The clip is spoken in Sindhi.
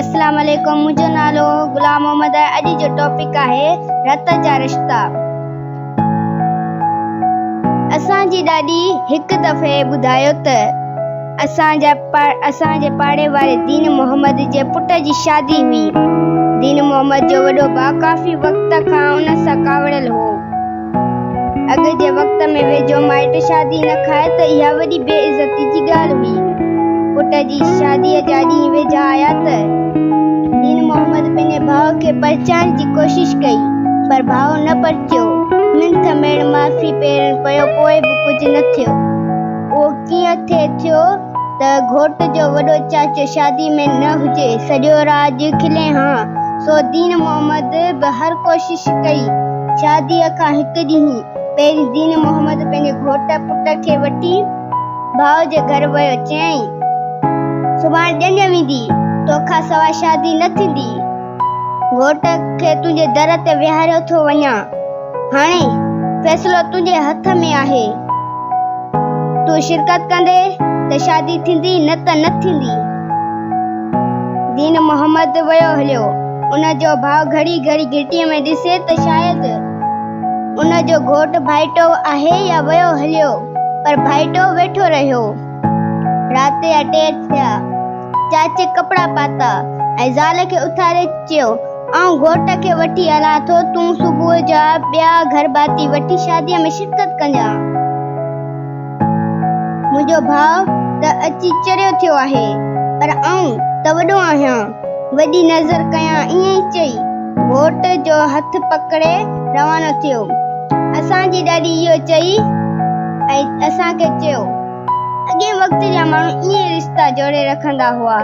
اسلام عليڪم منهنجو نالو غلام محمد آهي اڄ جو ٽاپڪ آهي رت جا رشتا. اسان جي ڏاڏي هڪ دفعي ٻڌايو ته اسان جا اسان جي پاڙي واري دين محمد جي پٽ جي شادي هئي. دين محمد جو وڏو ڀاء ڪافي وقت کان ان سان ڪاوڙيل هو. اڳ جي وقت ۾ ويجهو مائٽ شادي نه کائي ته اها وڏي بي عزتي جي ڳالهه هئي. پٽ جي شاديء جا ڏينهن ويجها آيا ته دين محمد پنهنجي ڀاء کي پرچائڻ جي ڪوشش ڪئي، پر ڀاء نه پرچيو. منٿ ميڙ معافي پيرن پيو پوء به ڪجهه نه ٿيو. اهو ڪيئن ٿي ٿيو ته گهوٽ جو وڏو چاچو شادي ۾ نه هجي، سڄو راڄ کلي هان. سو دين محمد به هر ڪوشش ڪئي. شاديء کان هڪ ڏينهن پهرين دين محمد پنهنجي گهوٽ پٽ کي وٺي ڀاء جي گهر ويو. چيائين، سڀاڻي ڄڃ ويندي، توکان سواء شادي نه ٿيندي. گهوٽ کي تنهنجي در تي ويهاريو ٿو وڃان. هاڻي فيصلو تنهنجي هٿ ۾ آهي. تون شرڪت ڪندين ته شادي ٿيندي نه ته نه ٿيندي. دين محمد ويو هليو. ان جو ڀاء گهڙي گهڙي گهٽيء ۾ ڏسي ته شايد ان جو گهوٽ ڀائيٽو آهي يا ويو هليو، پر ڀائيٽو ويٺو رهيو. رات جا ٽي ٿيا. چاچي ڪپڙا پاتا ۽ زال کي اٿاري چيو، آئون گهوٽ کي وٺي هلان ٿو، تون صبح جا ٻيا گهرڀاتي وٺي شاديء ۾ شرڪت ڪجان. منهنجو ڀاء ته اچي چريو ٿيو آهي، پر آئون ته وڏو آهيان، وڏي نظر ڪيان ائين چئي گهوٽ جو هٿ پڪڙي روانو ٿيو. اسان جي ڏاڏي اهو چئي ۽ اسان کي چيو. اڳئين وقت جا ماڻهو ائين ئي رشتا جوڙي رکندا هئا.